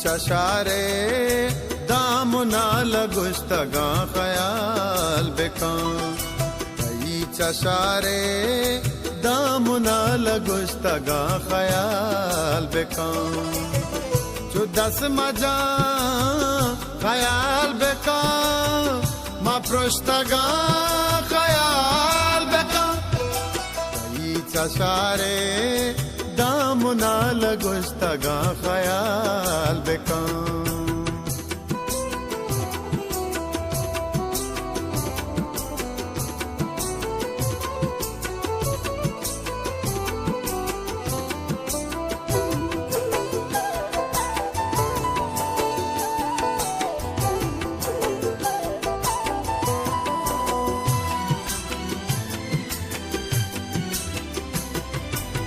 چشارے دامنا لگوشتگاں خیال بکن، تئی چشارے دامنا لگوشتگاں خیال بکن، چو دست مجاں خیال بکن، ما پرشتگاں خیال بکن، تئی چشارے دامنا لگوشتگاں خیال بکن۔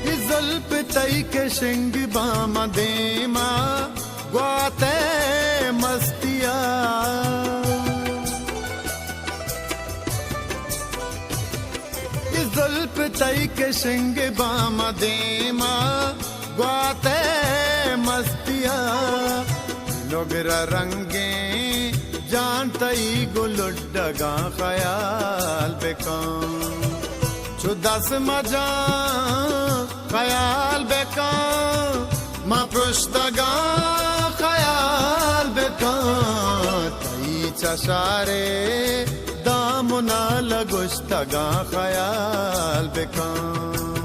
اے زلپ تئی کہ شنگ باں ما دیما گوات ءِ مستیا۔ اے زلپ تئی کہ شنگ باں ما دیما گوات ءِ مستیا۔ نگرہ رنگیں جان تئی گوں لڈگاں خیال بکن، چو دست مجاں خیال بکن، ما پرشتگاں خیال بکن، تئی چشارے دامنا لگوشتگاں خیال بکن۔